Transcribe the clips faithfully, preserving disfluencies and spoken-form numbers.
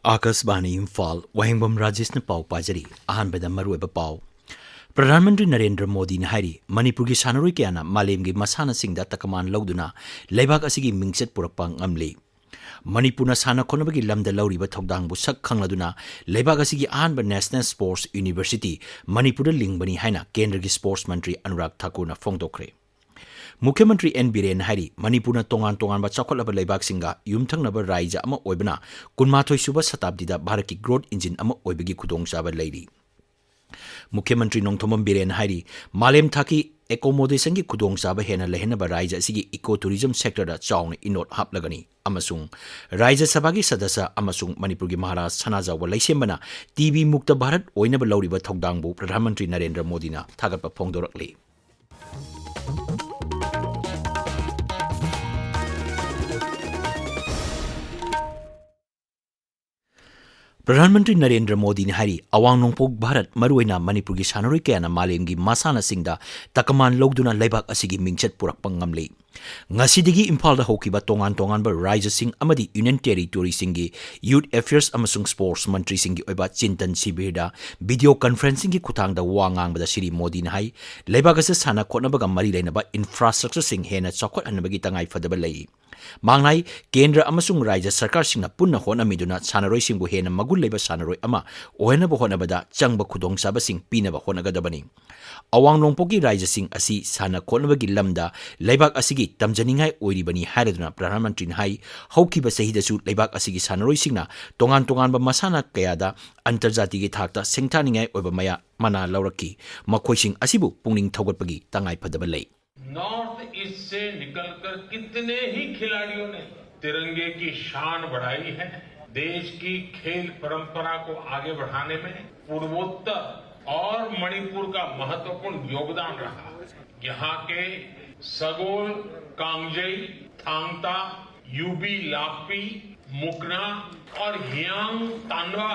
ꯑꯥꯀꯥꯁꯕꯥꯅꯤ ꯏꯝꯐꯥꯜ, ꯋꯥꯍꯦꯡꯕꯝ ꯔꯥꯖꯦꯁꯅ ꯄꯥꯎ ꯄꯥꯖꯔꯤ꯫ ꯑꯍꯥꯟꯕꯗ ꯃꯔꯨꯑꯣꯏꯕ ꯄꯥꯎ꯫ ꯄ꯭ꯔꯙꯥꯟ ꯃꯟꯇ꯭ꯔꯤ ꯅꯔꯦꯟꯗ꯭ꯔ ꯃꯣꯗꯤꯅ ꯍꯥꯏꯔꯤ, ꯃꯅꯤꯄꯨꯔꯒꯤ ꯁꯥꯟꯅꯔꯣꯏ ꯀꯌꯥꯅ ꯃꯥꯂꯦꯝꯒꯤ ꯃꯁꯥꯟꯅꯁꯤꯡꯗ ꯇꯀꯃꯥꯟ ꯂꯧꯗꯨꯅ ꯂꯩꯕꯥꯛ ꯑꯁꯤꯒꯤ ꯃꯤꯡꯆꯠ ꯄꯨꯔꯛꯄ ꯉꯝꯂꯤ꯫ ꯃꯅꯤꯄꯨꯔꯅ ꯁꯥꯟꯅ ꯈꯣꯠꯅꯕꯒꯤ ꯂꯝꯗ ꯂꯧꯔꯤꯕ ꯊꯧꯗꯥꯡꯕꯨ ꯁꯛ ꯈꯪꯂꯗꯨꯅ ꯂꯩꯕꯥꯛ ꯑꯁꯤꯒꯤ ꯑꯍꯥꯟꯕ National Sports University ꯃꯅꯤꯄꯨꯔꯗ ꯂꯤꯡꯕꯅꯤ ꯍꯥꯏꯅ ꯀꯦꯟꯗ꯭ꯔꯒꯤ ꯁ꯭ꯄꯣꯔꯠꯁ ꯃꯟꯇ꯭ꯔꯤ ꯑꯅꯨꯔꯥꯒ ꯊꯥꯀꯨꯔꯅ ꯐꯣꯡꯗꯣꯛꯈ꯭ꯔꯦ꯫ ꯃꯨꯈ꯭ꯌ ꯃꯟꯇ꯭ꯔꯤ ꯑꯦꯟ ꯕꯤꯔꯦꯟꯅ ꯍꯥꯏꯔꯤ, ꯃꯅꯤꯄꯨꯔꯅ ꯇꯣꯉꯥꯟ ꯇꯣꯉꯥꯟꯕ ꯆꯥꯎꯈꯠꯂꯕ ꯂꯩꯕꯥꯛꯁꯤꯡꯒ ꯌꯨꯝꯊꯪꯅꯕ ꯔꯥꯖ꯭ꯌ ꯑꯃ ꯑꯣꯏꯕꯅ ꯀꯨꯟꯃꯥꯊꯣꯏ ꯁꯨꯕ ꯁꯇꯥꯕꯗꯤꯗ ꯚꯥꯔꯠꯀꯤ growth engine ꯑꯃ ꯑꯣꯏꯕꯒꯤ ꯈꯨꯗꯣꯡꯆꯥꯕ ꯂꯩꯔꯤ꯫ ꯃꯨꯈ꯭ꯌ ꯃꯟꯇ꯭ꯔꯤ ꯅꯣꯡꯊꯣꯝꯕꯝ ꯕꯤꯔꯦꯟꯅ ꯍꯥꯏꯔꯤ, ꯃꯥꯂꯦꯝ ꯊꯥꯛꯀꯤ ꯑꯦꯀꯣꯃꯣꯗꯦꯁꯟꯒꯤ ꯈꯨꯗꯣꯡꯆꯥꯕ ꯍꯦꯟꯅ ꯂꯩꯍꯟꯅꯕ ꯔꯥꯖ꯭ꯌ ꯑꯁꯤꯒꯤ eco tourism sectorꯗ ꯆꯥꯎꯅ ꯏꯅꯣꯠ ꯍꯥꯞꯂꯒꯅꯤ ꯑꯃꯁꯨꯡ ꯔꯥꯖ꯭ꯌ ꯁꯚꯥꯒꯤ ꯁꯗꯁ꯭ꯌ ꯑꯃꯁꯨꯡ ꯃꯅꯤꯄꯨꯔꯒꯤ ꯃꯍꯥꯔꯥꯖ ꯁꯅꯥꯖꯥꯎꯕ ꯂꯩꯁꯦꯝꯕꯅ ꯇꯤ ꯕꯤ ꯃꯨꯛꯇ ꯚꯥꯔꯠ ꯑꯣꯏꯅꯕ ꯂꯧꯔꯤꯕ ꯊꯧꯗꯥꯡꯕꯨ ꯄ꯭ꯔꯙꯥꯟ ꯃꯟꯇ꯭ꯔꯤ ꯅꯔꯦꯟꯗ꯭ꯔ ꯃꯣꯗꯤꯅ ꯊꯥꯒꯠꯄ ꯐꯣꯡꯗꯣꯔꯛꯂꯤ꯫ ꯄ꯭ꯔꯙꯥꯟ ꯃꯟꯇ꯭ꯔꯤ ꯅꯔꯦꯟꯗ꯭ꯔ ꯃꯣꯗꯤꯅ ꯍꯥꯏꯔꯤ, ꯑꯋꯥꯡ ꯅꯣꯡꯄꯣꯛ ꯚꯥꯔꯠ, ꯃꯔꯨꯑꯣꯏꯅ ꯃꯅꯤꯄꯨꯔꯒꯤ ꯁꯥꯟꯅꯔꯣꯏ ꯀꯌꯥꯅ ꯃꯥꯂꯦꯝꯒꯤ ꯃꯁꯥꯟꯅꯁꯤꯡꯗ ꯇꯀꯃꯥꯟ ꯂꯧꯗꯨꯅ ꯂꯩꯕꯥꯛ ꯑꯁꯤꯒꯤ ꯃꯤꯡꯆꯠ ꯄꯨꯔꯛꯄ ꯉꯝꯂꯤ꯫ ꯉꯁꯤꯗꯒꯤ ꯏꯝꯐꯥꯜꯗ ꯍꯧꯈꯤꯕ ꯇꯣꯉꯥꯟ ꯇꯣꯉꯥꯟꯕ ꯔꯥꯖ꯭ꯌꯁꯤꯡ ꯑꯃꯗꯤ ꯌꯨꯅꯤꯌꯟ ꯇꯦꯔꯤꯇꯣꯔꯤꯁꯤꯡꯒꯤ ꯌꯨꯊ ꯑꯦꯐꯤꯌꯔꯁ ꯑꯃꯁꯨꯡ ꯁ꯭ꯄꯣꯔꯠꯁ ꯃꯟꯇ꯭ꯔꯤꯁꯤꯡꯒꯤ ꯑꯣꯏꯕ ꯆꯤꯟꯇꯟ ꯁꯤꯕꯤꯔꯗ ꯚꯤꯗꯤꯑꯣ ꯀꯟꯐꯔꯦꯟꯁꯤꯡꯒꯤ ꯈꯨꯠꯊꯥꯡꯗ ꯋꯥ ꯉꯥꯡꯕꯗ ꯁ꯭ꯔꯤ ꯃꯣꯗꯤꯅ ꯍꯥꯏ, ꯂꯩꯕꯥꯛ ꯑꯁꯤ ꯁꯥꯟꯅ ꯈꯣꯠꯅꯕꯒ ꯃꯔꯤ ꯂꯩꯅꯕ ꯏꯟꯐ꯭ꯔꯥꯁ꯭ꯇ꯭ꯔꯛꯆꯔꯁꯤꯡ ꯍꯦꯟꯅ ꯆꯥꯎꯈꯠꯍꯟꯅꯕꯒꯤ ꯇꯉꯥꯏ ꯐꯗꯕ ꯂꯩ꯫ ꯃꯥꯡꯅꯥꯏ, ꯀꯦꯟꯗ꯭ꯔ ꯑꯃꯁꯨꯡ ꯔꯥꯖ꯭ꯌ ꯁꯔꯀꯥꯔꯁꯤꯡꯅ ꯄꯨꯟꯅ ꯍꯣꯠꯅꯃꯤꯗꯨꯅ ꯁꯥꯟꯅꯔꯣꯏꯁꯤꯡꯕꯨ ꯍꯦꯟꯅ ꯃꯒꯨꯟ ꯂꯩꯕ ꯁꯥꯟꯅꯔꯣꯏ ꯑꯃ ꯑꯣꯏꯍꯟꯅꯕ ꯍꯣꯠꯅꯕꯗ ꯆꯪꯕ ꯈꯨꯗꯣꯡꯆꯥꯕꯁꯤꯡ ꯄꯤꯅꯕ ꯍꯣꯠꯅꯒꯗꯕꯅꯤ꯫ ꯑꯋꯥꯡ ꯅꯣꯡꯄꯣꯛꯀꯤ ꯔꯥꯖ꯭ꯌꯁꯤꯡ ꯑꯁꯤ ꯁꯥꯟꯅ ꯈꯣꯠꯅꯕꯒꯤ ꯂꯝꯗ ꯂꯩꯕꯥꯛ ꯑꯁꯤꯒꯤ ꯇꯝꯖꯅꯤꯡꯉꯥꯏ ꯑꯣꯏꯔꯤꯕꯅꯤ ꯍꯥꯏꯔꯗꯨꯅ ꯄ꯭ꯔꯙꯥꯟ ꯃꯟꯇ꯭ꯔꯤꯅ ꯍꯥꯏ, ꯍꯧꯈꯤꯕ ꯆꯍꯤꯗꯁꯨ ꯂꯩꯕꯥꯛ ꯑꯁꯤꯒꯤ ꯁꯥꯟꯅꯔꯣꯏꯁꯤꯡꯅ ꯇꯣꯉꯥꯟ ꯇꯣꯉꯥꯟꯕ ꯃꯁꯥꯟꯅ ꯀꯌꯥꯗ ꯑꯟꯇꯔꯖꯥꯇꯤꯒꯤ ꯊꯥꯛꯇ ꯁꯤꯡꯊꯥꯅꯤꯡꯉꯥꯏ ꯑꯣꯏꯕ ꯃꯌꯥ ꯃꯅꯥ ꯂꯧꯔꯛꯈꯤ꯫ ꯃꯈꯣꯏꯁꯤꯡ ꯑꯁꯤꯕꯨ ꯄꯨꯛꯅꯤꯡ ꯊꯧꯒꯠꯄꯒꯤ ꯇꯉꯥꯏ ꯐꯗꯕ ꯂꯩ꯫ नॉर्थ ईस्ट से निकलकर कितने ही खिलाड़ियों ने तिरंगे की शान बढ़ाई है, देश की खेल परंपरा को आगे बढ़ाने में पूर्वोत्तर और मणिपुर का महत्वपूर्ण योगदान रहा। यहाँ के सगोल कांगजेई, थांगता, यूबी लापी, मुकना और हियांग तांडवा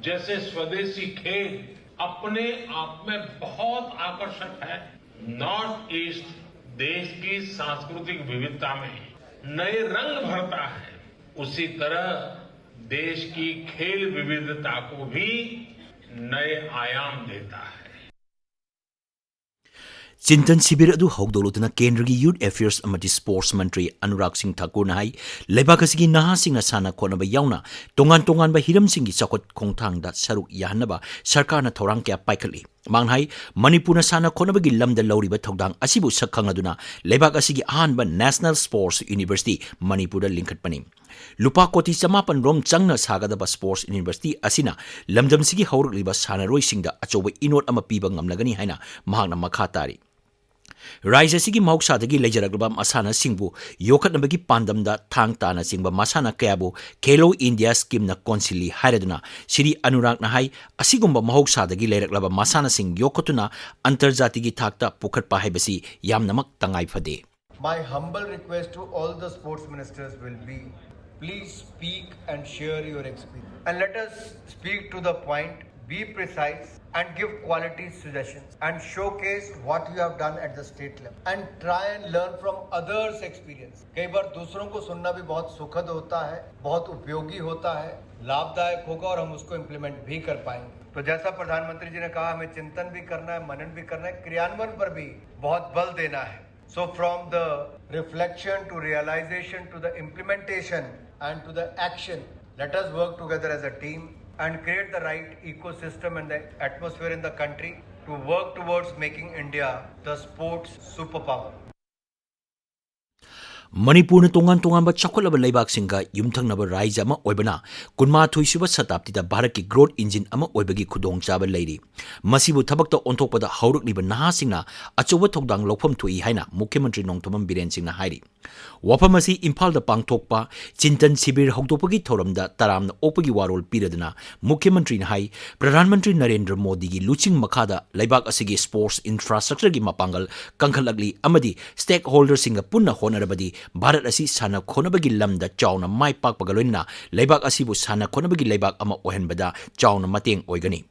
जैसे स्वदेशी खेल अपने आप में बहुत आकर्षक है। नॉर्थ ईस्ट देश की सांस्कृतिक विविधता में नए रंग भरता है। उसी तरह देश की खेल विविधता को भी नए आयाम देता है। ꯆꯤꯟꯇꯟ ꯁꯤꯕꯤꯔ ꯑꯗꯨ ꯍꯧꯗꯣꯛꯂꯗꯨꯅ ꯀꯦꯟꯗ꯭ꯔꯒꯤ ꯌꯨꯊ ꯑꯦꯐꯤꯌꯔꯁ ꯑꯃꯗꯤ ꯁ꯭ꯄꯣꯔꯠꯁ ꯃꯟꯇ꯭ꯔꯤ ꯑꯅꯨꯔꯥꯒ ꯁꯤꯡ ꯊꯥꯀꯨꯔꯅ ꯍꯥꯏ, ꯂꯩꯕꯥꯛ ꯑꯁꯤꯒꯤ ꯅꯍꯥꯁꯤꯡꯅ ꯁꯥꯟꯅ ꯈꯣꯠꯅꯕ ꯌꯥꯎꯅ ꯇꯣꯉꯥꯟ ꯇꯣꯉꯥꯟꯕ ꯍꯤꯔꯝꯁꯤꯡꯒꯤ ꯆꯥꯎꯈꯠ ꯈꯣꯡꯊꯥꯡꯗ ꯁꯔꯨꯛ ꯌꯥꯍꯟꯅꯕ ꯁꯔꯀꯥꯔꯅ ꯊꯧꯔꯥꯡ ꯀꯌꯥ ꯄꯥꯏꯈꯠꯂꯤ꯫ ꯃꯍꯥꯛꯅ ꯍꯥꯏ, ꯃꯅꯤꯄꯨꯔꯅ ꯁꯥꯟꯅ ꯈꯣꯠꯅꯕꯒꯤ ꯂꯝꯗ ꯂꯧꯔꯤꯕ ꯊꯧꯗꯥꯡ ꯑꯁꯤꯕꯨ ꯁꯛ ꯈꯪꯂꯗꯨꯅ ꯂꯩꯕꯥꯛ ꯑꯁꯤꯒꯤ ꯑꯍꯥꯟꯕ ꯅꯦꯁꯅꯦꯜ ꯁ꯭ꯄꯣꯔꯠꯁ ꯌꯨꯅꯤꯚꯔꯁꯤꯇꯤ ꯃꯅꯤꯄꯨꯔꯗ ꯂꯤꯡꯈꯠꯄꯅꯤ꯫ ꯂꯨꯄꯥ ꯀꯣꯇꯤ ꯆꯃꯥꯄꯟ ꯔꯣꯝ ꯆꯪꯅ ꯁꯥꯒꯗꯕ ꯁ꯭ꯄꯣꯔꯠꯁ ꯌꯨꯅꯤꯚꯔꯁꯤꯇꯤ ꯑꯁꯤꯅ ꯂꯝꯗꯝꯁꯤꯒꯤ ꯍꯧꯔꯛꯂꯤꯕ ꯁꯥꯟꯅꯔꯣꯏꯁꯤꯡꯗ ꯑꯆꯧꯕ ꯏꯅꯣꯠ ꯑꯃ ꯄꯤꯕ ꯉꯝꯂꯒꯅꯤ ꯍꯥꯏꯅ ꯃꯍꯥꯛꯅ ꯃꯈꯥ ꯇꯥꯔꯤ꯫ ꯔꯥꯏꯖ꯭ꯌ ꯑꯁꯤꯒꯤ ꯃꯍꯧꯁꯥꯗꯒꯤ ꯂꯩꯖꯔꯛꯂꯕ ꯃꯁꯥꯟꯅꯁꯤꯡꯕꯨ ꯌꯣꯛꯈꯠꯅꯕꯒꯤ ꯄꯥꯟꯗꯝꯗ ꯊꯥꯡ ꯇꯥꯅ ꯆꯤꯡꯕ ꯃꯁꯥꯟꯅ ꯀꯌꯥꯕꯨ ꯈꯦꯂꯣ ꯏꯟꯗꯤꯌꯥ ꯁ꯭ꯀꯤꯝꯅ ꯀꯣꯟꯁꯤꯜꯂꯤ ꯍꯥꯏꯔꯗꯨꯅ ꯁ꯭ꯔꯤ ꯑꯅꯨꯔꯥꯒꯅ ꯍꯥꯏ, ꯑꯁꯤꯒꯨꯝꯕ ꯃꯍꯧꯁꯥꯗꯒꯤ ꯂꯩꯔꯛꯂꯕ ꯃꯁꯥꯟꯅꯁꯤꯡ ꯌꯣꯛꯈꯠꯇꯨꯅ ꯑꯟꯇꯔꯖꯥꯇꯤꯒꯤ ꯊꯥꯛꯇ ꯄꯨꯈꯠꯄ ꯍꯥꯏꯕꯁꯤ ꯌꯥꯝꯅꯃꯛ ꯇꯉꯥꯏ ꯐꯗꯦ꯫ My humble request to all the sports ministers will be, please speak and share your experience. And let us speak to the point, be precise, and give quality suggestions and showcase what you have done at the state level. And try and learn from others' experience. कई बार दूसरों को सुनना भी बहुत सुखद होता है, बहुत उपयोगी होता है, लाभदायक होगा और हम उसको इम्प्लीमेंट भी कर पाएंगे। तो जैसा प्रधानमंत्री जी ने कहा, हमें चिंतन भी करना है, मनन भी करना है, क्रियान्वयन पर भी बहुत बल देना है। So from the reflection to realization to the implementation and to the action, let us work together as a team and create the right ecosystem and the atmosphere in the country to work towards making India the sports superpower. ꯃꯅꯤꯄꯨꯔꯅ ꯇꯣꯉꯥꯟ ꯇꯣꯉꯥꯟꯕ ꯆꯥꯎꯈꯠꯂꯕ ꯂꯩꯕꯥꯛꯁꯤꯡꯒ ꯌꯨꯝꯊꯪꯅꯕ ꯔꯥꯏꯖ꯭ꯌ ꯑꯃ ꯑꯣꯏꯕꯅ ꯀꯨꯟꯃꯥꯊꯣꯏ ꯁꯨꯕ ꯁꯇꯥꯕꯗꯤꯗ ꯚꯥꯔꯠꯀꯤ growth engine ꯑꯃ ꯑꯣꯏꯕꯒꯤ ꯈꯨꯗꯣꯡꯆꯥꯕ ꯂꯩꯔꯤ꯫ ꯃꯁꯤꯕꯨ ꯊꯕꯛꯇ ꯑꯣꯟꯊꯣꯛꯄꯗ ꯍꯧꯔꯛꯂꯤꯕ ꯅꯍꯥꯁꯤꯡꯅ ꯑꯆꯧꯕ ꯊꯧꯗꯥꯡ ꯂꯧꯐꯝ ꯊꯣꯛꯏ ꯍꯥꯏꯅ ꯃꯨꯈ꯭ꯌ ꯃꯟꯇ꯭ꯔꯤ ꯅꯣꯡꯊꯣꯝꯕꯝ ꯕꯤꯔꯦꯟ ꯁꯤꯡꯅ ꯍꯥꯏꯔꯤ꯫ ꯋꯥꯐꯝ ꯑꯁꯤ ꯏꯝꯐꯥꯜꯗ ꯄꯥꯡꯊꯣꯛꯄ ꯆꯤꯟꯇꯟ ꯁꯤꯕꯤꯔ ꯍꯧꯗꯣꯛꯄꯒꯤ ꯊꯧꯔꯝꯗ ꯇꯔꯥꯝꯅ ꯑꯣꯛꯄꯒꯤ ꯋꯥꯔꯣꯜ ꯄꯤꯔꯗꯨꯅ ꯃꯨꯈ꯭ꯌ ꯃꯟꯇ꯭ꯔꯤꯅ ꯍꯥꯏ, ꯄ꯭ꯔꯙꯥꯟ ꯃꯟꯇ꯭ꯔꯤ ꯅꯔꯦꯟꯗ꯭ꯔ ꯃꯣꯗꯤꯒꯤ ꯂꯨꯆꯤꯡ ꯃꯈꯥꯗ ꯂꯩꯕꯥꯛ ꯑꯁꯤꯒꯤ ꯁ꯭ꯄꯣꯔꯠꯁ ꯏꯟꯐ꯭ꯔꯥꯁ꯭ꯇ꯭ꯔꯛꯆꯔꯒꯤ ꯃꯄꯥꯡꯒꯜ ꯀꯟꯈꯠꯂꯛꯂꯤ ꯑꯃꯗꯤ ꯁ꯭ꯇꯦꯛ ꯍꯣꯜꯗꯔꯁꯤꯡꯒ ꯄꯨꯟꯅ ꯍꯣꯠꯅꯔꯕꯗꯤ ꯚꯥꯔꯠ ꯑꯁꯤ ꯁꯥꯟꯅ ꯈꯣꯠꯅꯕꯒꯤ ꯂꯝꯗ ꯆꯥꯎꯅ ꯃꯥꯏ ꯄꯥꯛꯄꯒ ꯂꯣꯏꯅꯅ ꯂꯩꯕꯥꯛ ꯑꯁꯤꯕꯨ ꯁꯥꯟꯅ ꯈꯣꯠꯅꯕꯒꯤ ꯂꯩꯕꯥꯛ ꯑꯃ ꯑꯣꯏꯍꯟꯕꯗ ꯆꯥꯎꯅ ꯃꯇꯦꯡ ꯑꯣꯏꯒꯅꯤ꯫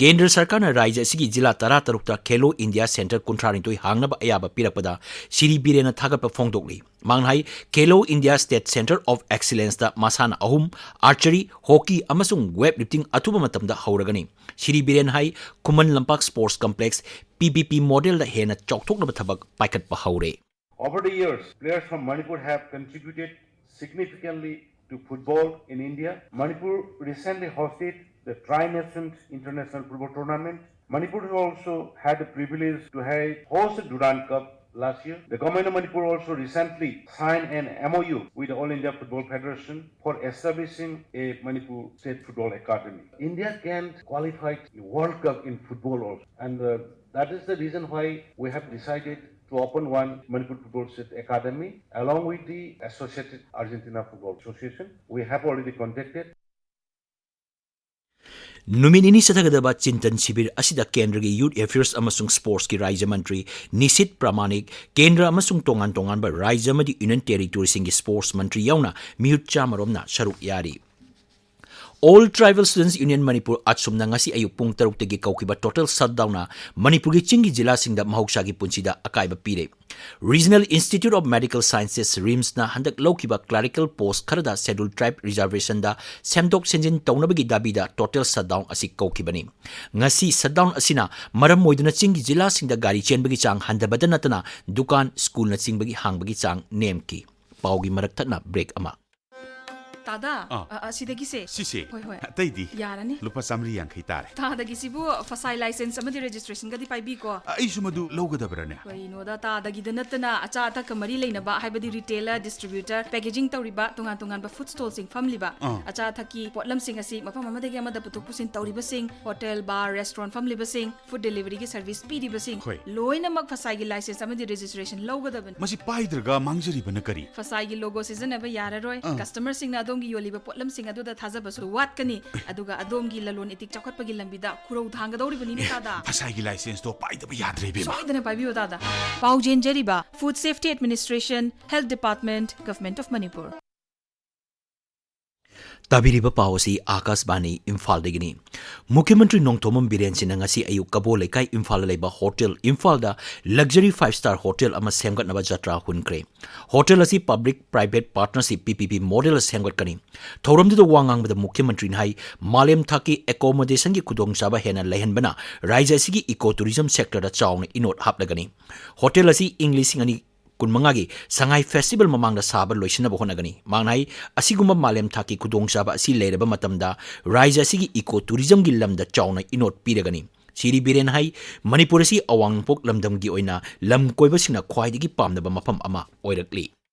ꯀꯦꯟꯗ꯭ꯔ ꯁꯔꯀꯥꯔꯅ ꯔꯥꯖ꯭ꯌ ꯑꯁꯤꯒꯤ ꯖꯤꯂꯥ ꯇꯔꯥꯇꯔꯨꯛꯇ ꯈꯦꯂꯣ ꯏꯟꯗꯤꯌꯥ ꯁꯦꯟꯇꯔ ꯀꯨꯟꯊ꯭ꯔꯥꯅꯤꯊꯣꯏ ꯍꯥꯡꯅꯕ ꯑꯌꯥꯕ ꯄꯤꯔꯛꯄꯗ ꯁ꯭ꯔꯤ ꯕꯤꯔꯦꯟꯅ ꯊꯥꯒꯠꯄ ꯐꯣꯡꯗꯣꯛꯂꯤ꯫ ꯃꯍꯥꯛꯅ ꯍꯥꯏ, ꯈꯦꯂꯣ ꯏꯟꯗꯤꯌꯥ ꯁ꯭ꯇꯦꯠ ꯁꯦꯟꯇꯔ ꯑꯣꯐ ꯑꯦꯛꯁꯤꯂꯦꯟꯁꯇ ꯃꯁꯥꯟꯅ ꯑꯍꯨꯝ, archery, hockey ꯑꯃꯁꯨꯡ weight lifting ꯑꯊꯨꯕ ꯃꯇꯝꯗ ꯍꯧꯔꯒꯅꯤ꯫ ꯁ꯭ꯔꯤ ꯕꯤꯔꯦꯟ ꯍꯥꯏ, Khuman Lampak sports complex, P P P modelꯗ ꯍꯦꯟꯅ ꯆꯥꯎꯊꯣꯛꯅꯕ ꯊꯕꯛ ꯄꯥꯏꯈꯠꯄ ꯍꯧꯔꯦ꯫ Over the years, players from Manipur have contributed significantly to football in India. Manipur recently hosted the Tri-Nations International Football Tournament. Manipur also had the privilege to have host the Durand Cup last year. The Government of Manipur also recently signed an M O U with the All India Football Federation for establishing a Manipur State Football Academy. India can qualify the World Cup in football also. And uh, that is the reason why we have decided to open one Manipur Football State Academy along with the Associated Argentina Football Association. We have already contacted. ꯅꯨꯃꯤꯠ ꯅꯤꯅꯤ ꯆꯠꯊꯒꯗꯕ ꯆꯤꯟꯇꯟ ꯁꯤꯕꯤꯔ ꯑꯁꯤꯗ ꯀꯦꯟꯗ꯭ꯔꯒꯤ Youth Affairs ꯑꯃꯁꯨꯡ Sportsꯀꯤ ꯔꯥꯖ꯭ꯌ ꯃꯟꯇ꯭ꯔꯤ ꯅꯤꯁꯤꯠ ꯄ꯭ꯔꯥꯃꯥꯅꯤꯛ, ꯀꯦꯟꯗ꯭ꯔ ꯑꯃꯁꯨꯡ ꯇꯣꯉꯥꯟ ꯇꯣꯉꯥꯟꯕ ꯔꯥꯖ꯭ꯌ ꯑꯃꯗꯤ ꯌꯨꯅꯤꯌꯟ ꯇꯦꯔꯤꯇꯣꯔꯤꯁꯤꯡꯒꯤ sports ꯃꯟꯇ꯭ꯔꯤ ꯌꯥꯎꯅ ꯃꯤꯍꯨꯠ ꯆꯥꯃꯔꯣꯝꯅ ꯁꯔꯨꯛ ꯌꯥꯔꯤ꯫ All Tribal Students Union Manipur, ꯑꯠꯁꯨꯝꯅ ꯉꯁꯤ ꯑꯌꯨꯛ ꯄꯨꯡ ꯇꯔꯨꯛꯇꯒꯤ ꯀꯧꯈꯤꯕ total shutdownꯅ ꯃꯅꯤꯄꯨꯔꯒꯤ ꯆꯤꯡꯒꯤ ꯖꯤꯂꯥꯁꯤꯡꯗ ꯃꯍꯧꯁꯥꯒꯤ ꯄꯨꯟꯁꯤꯗ ꯑꯀꯥꯏꯕ ꯄꯤꯔꯦ꯫ Regional Institute of Medical Sciences, RIMSꯅ ꯍꯟꯗꯛ ꯂꯧꯈꯤꯕ clerical post ꯈꯔꯗ Scheduled Tribe reservationꯗ ꯁꯦꯝꯗꯣꯛ ꯁꯦꯝꯖꯤꯟ ꯇꯧꯅꯕꯒꯤ ꯗꯥꯕꯤꯗ total shutdown ꯑꯁꯤ ꯀꯧꯈꯤꯕꯅꯤ꯫ ꯉꯁꯤ shutdown ꯑꯁꯤꯅ ꯃꯔꯝ ꯑꯣꯏꯗꯨꯅ ꯆꯤꯡꯒꯤ ꯖꯤꯂꯥꯁꯤꯡꯗ ꯒꯥꯔꯤ ꯆꯦꯟꯕꯒꯤ ꯆꯥꯡ ꯍꯟꯊꯕꯇ ꯅꯠꯇꯅ ꯗꯨꯀꯥꯟ, ꯁ꯭ꯀꯨꯜꯅꯆꯤꯡꯕꯒꯤ ꯍꯥꯡꯕꯒꯤ ꯆꯥꯡ ꯅꯦꯝꯈꯤ꯫ ꯄꯥꯎꯒꯤ ꯃꯔꯛ ꯊꯠꯅ break ꯑꯃ꯫ ꯇꯥꯗ, ꯑꯥ꯫ ꯑ, ꯑ, ꯁꯤꯗꯒꯤꯁꯦ꯫ ꯁꯤꯁꯦ? ꯍꯣꯏ, ꯍꯣꯏ꯫ ꯑꯇꯩꯗꯤ? ꯌꯥꯔꯅꯤ꯫ ꯂꯨꯄꯥ ꯆꯥꯃꯔꯤ ꯌꯥꯡꯈꯩ ꯇꯥꯔꯦ꯫ ꯇꯥꯗꯒꯤꯁꯤꯕꯨ ꯐꯁꯥꯏ license ꯑꯃꯗꯤ registrationꯒꯗꯤ ꯄꯥꯏꯕꯤꯀꯣ꯫ ꯑ, ꯑꯩꯁꯨ ꯃꯗꯨ ꯂꯧꯒꯗꯕ꯭ꯔꯥꯅꯦ? ꯀꯩꯅꯣꯗ, ꯇꯥꯗꯒꯤꯗ ꯅꯠꯇꯅ ꯑꯆꯥ ꯑꯊꯛꯀ ꯃꯔꯤ ꯂꯩꯅꯕ, ꯍꯥꯏꯕꯗꯤ retailer, distributor, packaging ꯇꯧꯔꯤꯕ, ꯇꯣꯉꯥꯟ ꯇꯣꯉꯥꯟꯕ food stallꯁꯤꯡ ꯐꯝꯂꯤꯕ, ꯑꯥ꯫ ꯑꯆꯥ ꯑꯊꯛꯀꯤ ꯄꯣꯠꯂꯝꯁꯤꯡ ꯑꯁꯤ ꯃꯐꯝ ꯑꯃꯗꯒꯤ ꯑꯃꯗ ꯄꯨꯊꯣꯛ ꯄꯨꯁꯤꯟ ꯇꯧꯔꯤꯕꯁꯤꯡ, hotel, bar, restaurant ꯐꯝꯂꯤꯕꯁꯤꯡ, food deliveryꯒꯤ service ꯄꯤꯔꯤꯕꯁꯤꯡ, ꯍꯣꯏ꯫ ꯂꯣꯏꯅꯃꯛ ꯐꯁꯥꯏꯒꯤ license ꯑꯃꯗꯤ registration ꯂꯧꯒꯗꯕꯅꯤ꯫ ꯃꯁꯤ ꯄꯥꯏꯗ꯭ꯔꯒ ꯃꯥꯡꯖꯔꯤꯕꯅ ꯀꯔꯤ? ꯐꯁꯥꯏꯒꯤ logo ꯁꯤꯖꯤꯟꯅꯕ ꯌꯥꯔꯔꯣꯏ, ꯑꯥ꯫ Customerꯁꯤꯡꯅ ꯑꯗꯣꯝꯒꯤ ꯌꯣꯜꯂꯤꯕ ꯄꯣꯠꯂꯝꯁꯤꯡ ꯑꯗꯨꯗ ꯊꯥꯖꯕꯁꯨ ꯋꯥꯠꯀꯅꯤ, ꯑꯗꯨꯒ ꯑꯗꯣꯝꯒꯤ ꯂꯂꯣꯟ ꯏꯇꯤꯛ ꯆꯥꯎꯈꯠꯄꯒꯤ ꯂꯝꯕꯤꯗ ꯈꯨꯔꯧ ꯊꯥꯡꯒꯗꯧꯔꯤꯕꯅꯤꯅꯦ, ꯇꯥꯗ꯫ ꯐꯁꯥꯏꯒꯤ licenseꯇꯣ ꯄꯥꯏꯗꯕ ꯌꯥꯗ꯭ꯔꯦ, ꯏꯕꯦꯝꯃ꯫ ꯁꯣꯏꯗꯅ ꯄꯥꯏꯕꯤꯌꯨ, ꯇꯥꯗ꯫ ꯄꯥꯎ ꯆꯦꯟꯖꯔꯤꯕ Food Safety Administration, Health Department, Government of Manipur꯫ ꯇꯥꯕꯤꯔꯤꯕ ꯄꯥꯎ ꯑꯁꯤ ꯑꯥꯀꯥꯁꯕꯥꯅꯤ ꯏꯝꯐꯥꯜꯗꯒꯤꯅꯤ꯫ ꯃꯨꯈ꯭ꯌ ꯃꯟꯇ꯭ꯔꯤ ꯅꯣꯡꯊꯣꯝꯕꯝ ꯕꯤꯔꯦꯟ ꯁꯤꯡꯅ ꯉꯁꯤ ꯑꯌꯨꯛ ꯀꯕꯣ ꯂꯩꯀꯥꯏ ꯏꯝꯐꯥꯜꯗ ꯂꯩꯕ ꯍꯣꯇꯦꯜ ꯏꯝꯐꯥꯜꯗ luxury five star hotel ꯑꯃ ꯁꯦꯝꯒꯠꯅꯕ ꯖꯇ꯭ꯔꯥ ꯍꯨꯟꯈ꯭ꯔꯦ꯫ ꯍꯣꯇꯦꯜ ꯑꯁꯤ public private partnership, P P P model ꯁꯦꯝꯒꯠꯀꯅꯤ꯫ ꯊꯧꯔꯝꯗꯨꯗ ꯋꯥ ꯉꯥꯡꯕꯗ ꯃꯨꯈ꯭ꯌ ꯃꯟꯇ꯭ꯔꯤꯅ ꯍꯥꯏ, ꯃꯥꯂꯦꯝ ꯊꯥꯛꯀꯤ accommodationꯒꯤ ꯈꯨꯗꯣꯡꯆꯥꯕ ꯍꯦꯟꯅ ꯂꯩꯍꯟꯕꯅ ꯔꯥꯖ꯭ꯌ ꯑꯁꯤꯒꯤ eco tourism sectorꯗ ꯆꯥꯎꯅ ꯏꯅꯣꯠ ꯍꯥꯞꯂꯒꯅꯤ꯫ ꯍꯣꯇꯦꯜ ꯑꯁꯤ ꯏꯪ ꯂꯤꯁꯤꯡ ꯑꯅꯤ ꯀꯨꯟꯃꯉꯥꯒꯤ ꯁꯉꯥꯏ Festival ꯃꯃꯥꯡꯗ ꯁꯥꯕ ꯂꯣꯏꯁꯤꯟꯅꯕ ꯍꯣꯠꯅꯒꯅꯤ꯫ ꯃꯍꯥꯛꯅ ꯍꯥꯏ, ꯑꯁꯤꯒꯨꯝꯕ ꯃꯥꯂꯦꯝ ꯊꯥꯛꯀꯤ ꯈꯨꯗꯣꯡꯆꯥꯕ ꯑꯁꯤ ꯂꯩꯔꯕ ꯃꯇꯝꯗ ꯔꯥꯖ꯭ꯌ ꯑꯁꯤꯒꯤ eco tourismꯒꯤ ꯂꯝꯗ ꯆꯥꯎꯅ ꯏꯅꯣꯠ ꯄꯤꯔꯒꯅꯤ꯫ ꯁꯤꯔꯤ ꯕꯤꯔꯦꯟ ꯍꯥꯏ, ꯃꯅꯤꯄꯨꯔ ꯑꯁꯤ ꯑꯋꯥꯡ ꯅꯣꯡꯄꯣꯛ ꯂꯝꯗꯝꯒꯤ ꯑꯣꯏꯅ ꯂꯝ ꯀꯣꯏꯕꯁꯤꯡꯅ ꯈ꯭ꯋꯥꯏꯗꯒꯤ ꯄꯥꯝꯅꯕ ꯃꯐꯝ ꯑꯃ ꯑꯣꯏꯔꯛꯂꯤ꯫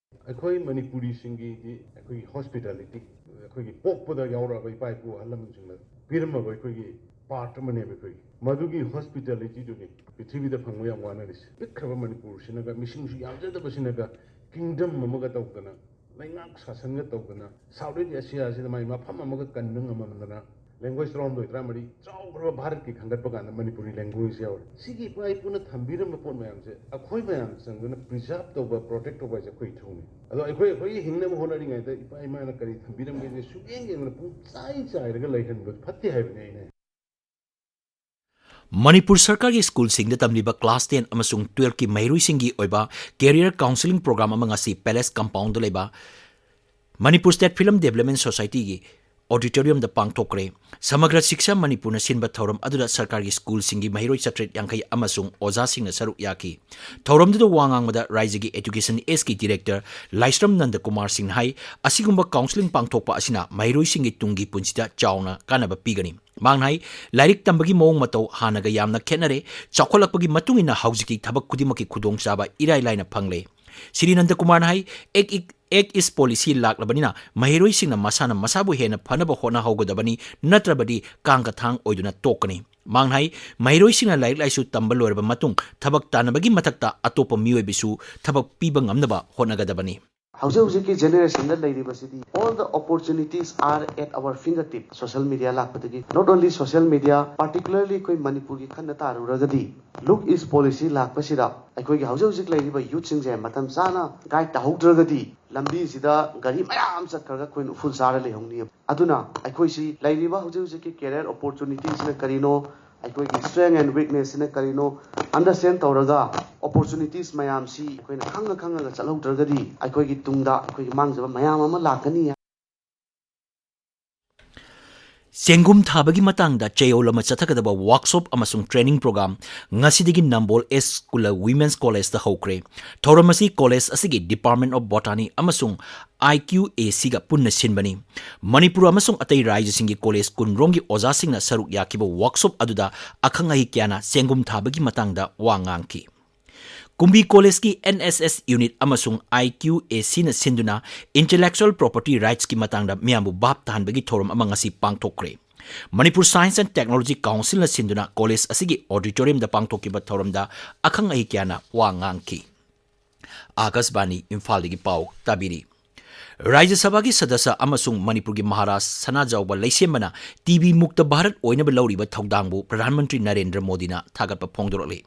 ꯑꯩꯈꯣꯏ ꯃꯅꯤꯄꯨꯔꯤꯁꯤꯡꯒꯤꯗꯤ ꯑꯩꯈꯣꯏꯒꯤ hospitality, ꯑꯩꯈꯣꯏꯒꯤ ꯄꯣꯛꯄꯗ ꯌꯥꯎꯔꯛꯑꯕ ꯏꯄꯥ ꯏꯄꯨ ꯑꯍꯜ ꯂꯃꯟꯁꯤꯡꯅ ꯄꯤꯔꯝꯃꯕ ꯑꯩꯈꯣꯏꯒꯤ part ꯑꯃꯅꯦꯕ꯫ ꯑꯩꯈꯣꯏꯒꯤ ꯃꯗꯨꯒꯤ hospitalityꯗꯨꯅꯤ ꯄ꯭ꯔꯤꯊꯤꯕꯤꯗ ꯐꯪꯕ ꯌꯥꯝ ꯋꯥꯅꯔꯤꯁꯦ꯫ ꯄꯤꯛꯈ꯭ꯔꯕ ꯃꯅꯤꯄꯨꯔꯁꯤꯅꯒ, ꯃꯤꯁꯤꯡꯁꯨ ꯌꯥꯝꯖꯗꯕꯁꯤꯅꯒ, kingdom ꯑꯃꯒ ꯇꯧꯗꯅ, ꯂꯩꯉꯥꯛ ꯁꯥꯁꯟꯒ ꯇꯧꯗꯅ, South East Asiaꯁꯤꯗ ꯃꯥꯏ ꯃꯐꯝ ꯑꯃꯒ ꯀꯟꯕ ꯉꯝꯃꯝꯗꯅ, language ꯇꯔꯥꯍꯨꯝꯗꯣꯏ, ꯇꯔꯥꯃꯔꯤ ꯆꯥꯎꯈ꯭ꯔꯕ ꯚꯥꯔꯠꯀꯤ ꯈꯟꯒꯠꯄ ꯀꯥꯟꯗ ꯃꯅꯤꯄꯨꯔꯤ language ꯌꯥꯎꯔꯤ꯫ ꯁꯤꯒꯤ ꯏꯄꯥ ꯏꯄꯨꯅ ꯊꯝꯕꯤꯔꯝꯕ ꯄꯣꯠ ꯃꯌꯥꯝꯁꯦ ꯑꯩꯈꯣꯏ ꯃꯌꯥꯝ ꯆꯪꯗꯨꯅ preserve ꯇꯧꯕ, protect ꯇꯧꯕ ꯍꯥꯏꯁꯦ ꯑꯩꯈꯣꯏ ꯏꯊꯧꯅꯤ꯫ ꯑꯗꯣ ꯑꯩꯈꯣꯏ, ꯑꯩꯈꯣꯏꯒꯤ ꯍꯤꯡꯅꯕ ꯍꯣꯠꯅꯔꯤꯉꯩꯗ ꯏꯄꯥ ꯏꯃꯥꯅ ꯀꯔꯤ ꯊꯝꯕꯤꯔꯝꯒꯦꯁꯦ ꯁꯨꯛꯌꯦꯡ ꯌꯦꯡꯗꯅ ꯄꯨꯡꯆꯥꯏ ꯆꯥꯏꯔꯒ ꯂꯩꯍꯟꯕꯗꯨ ꯐꯠꯇꯦ ꯍꯥꯏꯕꯅꯦ ꯑꯩꯅ꯫ ꯃꯅꯤꯄꯨꯔ ꯁꯔꯀꯥꯔꯒꯤ ꯁ꯭ꯀꯨꯜꯁꯤꯡꯗ ꯇꯝꯂꯤꯕ class ten ꯑꯃꯁꯨꯡ twelveꯀꯤ ꯃꯍꯩꯔꯣꯏꯁꯤꯡꯒꯤ ꯑꯣꯏꯕ career counselling program ꯑꯃ ꯉꯁꯤ Palace Compoundꯗ ꯂꯩꯕ ꯃꯅꯤꯄꯨꯔ State Film Development Societyꯒꯤ auditoriumꯗ ꯄꯥꯡꯊꯣꯛꯈ꯭ꯔꯦ꯫ ꯁꯃꯒ꯭ꯔ ꯁꯤꯛꯁꯥ ꯃꯅꯤꯄꯨꯔꯅ ꯁꯤꯟꯕ ꯊꯧꯔꯝ ꯑꯗꯨꯗ ꯁꯔꯀꯥꯔꯒꯤ ꯁ꯭ꯀꯨꯜꯁꯤꯡꯒꯤ ꯃꯍꯩꯔꯣꯏ ꯆꯥꯇ꯭ꯔꯦꯠ ꯌꯥꯡꯈꯩ ꯑꯃꯁꯨꯡ ꯑꯣꯖꯥꯁꯤꯡꯅ ꯁꯔꯨꯛ ꯌꯥꯈꯤ꯫ ꯊꯧꯔꯝꯗꯨꯗ ꯋꯥ ꯉꯥꯡꯕꯗ ꯔꯥꯖ꯭ꯌꯒꯤ Education Sꯀꯤ director ꯂꯥꯏꯁ꯭ꯔꯝ ꯅꯟꯗꯀꯨꯃꯥꯔ ꯁꯤꯡꯅ ꯍꯥꯏ, ꯑꯁꯤꯒꯨꯝꯕ counselling ꯄꯥꯡꯊꯣꯛꯄ ꯑꯁꯤꯅ ꯃꯍꯩꯔꯣꯏꯁꯤꯡꯒꯤ ꯇꯨꯡꯒꯤ ꯄꯨꯟꯁꯤꯗ ꯆꯥꯎꯅ ꯀꯥꯟꯅꯕ ꯄꯤꯒꯅꯤ꯫ ꯃꯍꯥꯛꯅ ꯍꯥꯏ, ꯂꯥꯏꯔꯤꯛ ꯇꯝꯕꯒꯤ ꯃꯑꯣꯡ ꯃꯇꯧ ꯍꯥꯟꯅꯒ ꯌꯥꯝꯅ ꯈꯦꯠꯅꯔꯦ꯫ ꯆꯥꯎꯈꯠꯂꯛꯄꯒꯤ ꯃꯇꯨꯡ ꯏꯟꯅ ꯍꯧꯖꯤꯛꯇꯤ ꯊꯕꯛ ꯈꯨꯗꯤꯡꯃꯛꯀꯤ ꯈꯨꯗꯣꯡꯆꯥꯕ ꯏꯔꯥꯏ ꯂꯥꯏꯅ ꯐꯪꯂꯦ꯫ ꯁꯤꯔꯤ ꯅꯟꯗꯀꯨꯃꯥꯔꯅ ꯍꯥꯏ, Act, Act East policy ꯂꯥꯛꯂꯕꯅꯤꯅ ꯃꯍꯩꯔꯣꯏꯁꯤꯡꯅ ꯃꯁꯥꯅ ꯃꯁꯥꯕꯨ ꯍꯦꯟꯅ ꯐꯅꯕ ꯍꯣꯠꯅꯍꯧꯒꯗꯕꯅꯤ, ꯅꯠꯇ꯭ꯔꯕꯗꯤ ꯀꯥꯡꯒ ꯊꯥꯡ ꯑꯣꯏꯗꯨꯅ ꯇꯣꯛꯀꯅꯤ꯫ ꯃꯍꯥꯛꯅ ꯍꯥꯏ, ꯃꯍꯩꯔꯣꯏꯁꯤꯡꯅ ꯂꯥꯏꯔꯤꯛ ꯂꯥꯏꯁꯨ ꯇꯝꯕ ꯂꯣꯏꯔꯕ ꯃꯇꯨꯡ ꯊꯕꯛ ꯇꯥꯟꯅꯕꯒꯤ ꯃꯊꯛꯇ ꯑꯇꯣꯞꯄ ꯃꯤꯑꯣꯏꯕꯁꯨ ꯊꯕꯛ ꯄꯤꯕ ꯉꯝꯅꯕ ꯍꯣꯠꯅꯒꯗꯕꯅꯤ꯫ ꯍꯧꯖꯤꯛ ꯍꯧꯖꯤꯛꯀꯤ ꯖꯦꯅꯦꯔꯦꯁꯟꯗ ꯂꯩꯔꯤꯕꯁꯤꯗꯤ all the opportunities are at our fingertip꯫ Social media ꯂꯥꯛꯄꯗꯒꯤ, not only social media, particularly ꯑꯩꯈꯣꯏ ꯃꯅꯤꯄꯨꯔꯒꯤ ꯈꯟꯅ ꯇꯥꯔꯨꯔꯒꯗꯤ, ꯂꯨꯛ ꯏꯁ ꯄꯣꯂꯤꯁꯤ ꯂꯥꯛꯄꯁꯤꯗ ꯑꯩꯈꯣꯏꯒꯤ ꯍꯧꯖꯤꯛ ꯍꯧꯖꯤꯛ ꯂꯩꯔꯤꯕ ꯌꯨꯠꯁꯤꯡꯁꯦ ꯃꯇꯝ ꯆꯥꯅ ꯒꯥꯏꯗ ꯇꯧꯍꯧꯗ꯭ꯔꯒꯗꯤ, ꯂꯝꯕꯤꯁꯤꯗ ꯒꯥꯔꯤ ꯃꯌꯥꯝ ꯆꯠꯈ꯭ꯔꯒ ꯑꯩꯈꯣꯏꯅ ꯎꯐꯨꯜ ꯆꯥꯔ ꯂꯩꯍꯧꯅꯤ꯫ ꯑꯗꯨꯅ ꯑꯩꯈꯣꯏꯁꯤ ꯂꯩꯔꯤꯕ ꯍꯧꯖꯤꯛ ꯍꯧꯖꯤꯛꯀꯤ ꯀꯦꯔꯤꯌꯔ ꯑꯣꯄꯣꯔꯆꯨꯅꯤꯇꯤꯁꯤꯅ ꯀꯔꯤꯅꯣ, ꯑꯩꯈꯣꯏꯒꯤ ꯁ꯭ꯇ꯭ꯔꯦꯡ ꯑꯦꯟ ꯋꯤꯛꯅꯦꯁꯁꯤꯅ ꯀꯔꯤꯅꯣ ꯑꯟꯗꯔꯁ꯭ꯇꯦꯟ ꯇꯧꯔꯒ, ꯑꯣꯄꯣꯔꯆꯨꯅꯤꯇꯤꯁ ꯃꯌꯥꯝꯁꯤ ꯑꯩꯈꯣꯏꯅ ꯈꯪꯉ ꯈꯪꯉꯒ ꯆꯠꯍꯧꯗ꯭ꯔꯒꯗꯤ, ꯑꯩꯈꯣꯏꯒꯤ ꯇꯨꯡꯗ ꯑꯩꯈꯣꯏꯒꯤ ꯃꯥꯡꯖꯕ ꯃꯌꯥꯝ ꯑꯃ ꯂꯥꯛꯀꯅꯤ꯫ ꯆꯦꯡꯒꯨꯝ ꯊꯥꯕꯒꯤ ꯃꯇꯥꯡꯗ ꯆꯌꯣꯜ ꯑꯃ ꯆꯠꯊꯒꯗꯕ ꯋꯥꯔꯛꯁꯣꯞ ꯑꯃꯁꯨꯡ ꯇ꯭ꯔꯦꯅꯤꯡ ꯄ꯭ꯔꯣꯒ꯭ꯔꯥꯝ ꯉꯁꯤꯗꯒꯤ ꯅꯝꯕꯣꯜ ꯑꯦꯁ ꯀꯨꯂ ꯋꯤꯃꯦꯟꯁ ꯀꯣꯂꯦꯖꯇ ꯍꯧꯈ꯭ꯔꯦ꯫ ꯊꯧꯔꯝ ꯑꯁꯤ ꯀꯣꯂꯦꯖ ꯑꯁꯤꯒꯤ ꯗꯤꯄꯥꯔꯠꯃꯦꯟ ꯑꯣꯐ ꯕꯣꯇꯥꯅꯤ ꯑꯃꯁꯨꯡ ꯑꯥꯏ ꯀ꯭ꯌꯨ ꯑꯦ ꯁꯤꯒ ꯄꯨꯟꯅ ꯁꯤꯟꯕꯅꯤ꯫ ꯃꯅꯤꯄꯨꯔ ꯑꯃꯁꯨꯡ ꯑꯇꯩ ꯔꯥꯖ꯭ꯌꯁꯤꯡꯒꯤ ꯀꯣꯂꯦꯖ ꯀꯨꯟꯔꯣꯝꯒꯤ ꯑꯣꯖꯥꯁꯤꯡꯅ ꯁꯔꯨꯛ ꯌꯥꯈꯤꯕ ꯋꯥꯔꯛꯁꯣꯞ ꯑꯗꯨꯗ ꯑꯈꯪ ꯑꯍꯩ ꯀꯌꯥꯅ ꯆꯦꯡꯒꯨꯝ ꯊꯥꯕꯒꯤ ꯃꯇꯥꯡꯗ ꯋꯥ ꯉꯥꯡꯈꯤ꯫ ꯀꯨꯝꯕꯤ ꯀꯣꯂꯦꯖꯀꯤ ꯑꯦꯟ ꯑꯦꯁ ꯑꯦꯁ ꯌꯨꯅꯤꯠ ꯑꯃꯁꯨꯡ ꯑꯥꯏ ꯀ꯭ꯌꯨ ꯑꯦ ꯁꯤꯅ ꯁꯤꯟꯗꯨꯅ ꯏꯟꯇꯦꯂꯦꯛꯆꯨꯋꯦꯜ ꯄ꯭ꯔꯣꯄꯔꯇꯤ ꯔꯥꯏꯠꯁꯀꯤ ꯃꯇꯥꯡꯗ ꯃꯤꯌꯥꯝꯕꯨ ꯚꯥꯞ ꯇꯥꯍꯟꯕꯒꯤ ꯊꯧꯔꯝ ꯑꯃ ꯉꯁꯤ ꯄꯥꯡꯊꯣꯛꯈ꯭ꯔꯦ꯫ ꯃꯅꯤꯄꯨꯔ ꯁꯥꯏꯟꯁ ꯑꯦꯟ ꯇꯦꯛꯅꯣꯂꯣꯖꯤ ꯀꯥꯎꯟꯁꯤꯜꯅ ꯁꯤꯟꯗꯨꯅ ꯀꯣꯂꯦꯖ ꯑꯁꯤꯒꯤ ꯑꯣꯗꯤꯇꯣꯔꯤꯌꯝꯗ ꯄꯥꯡꯊꯣꯛꯈꯤꯕ ꯊꯧꯔꯝꯗ ꯑꯈꯪ ꯑꯍꯩ ꯀꯌꯥꯅ ꯋꯥ ꯉꯥꯡꯈꯤ꯫ ꯑꯥꯀꯥꯁꯕꯥꯅꯤ ꯏꯝꯐꯥꯜꯗꯒꯤ ꯄꯥꯎ ꯇꯥꯕꯤꯔꯤ꯫ ꯔꯥꯖ꯭ꯌ ꯁꯚꯥꯒꯤ ꯁꯗꯁ꯭ꯌ ꯑꯃꯁꯨꯡ ꯃꯅꯤꯄꯨꯔꯒꯤ ꯃꯍꯥꯔꯥꯖ ꯁꯅꯥꯖꯥꯎꯕ ꯂꯩꯁꯦꯝꯕꯅ ꯇꯤ ꯕꯤ ꯃꯨꯛꯇ ꯚꯥꯔꯠ ꯑꯣꯏꯅꯕ ꯂꯧꯔꯤꯕ ꯊꯧꯗꯥꯡꯕꯨ ꯄ꯭ꯔꯙꯥꯟ ꯃꯟꯇ꯭ꯔꯤ ꯅꯔꯦꯟꯗ꯭ꯔ ꯃꯣꯗꯤꯅ ꯊꯥꯒꯠꯄ ꯐꯣꯡꯗꯣꯔꯛꯂꯤ꯫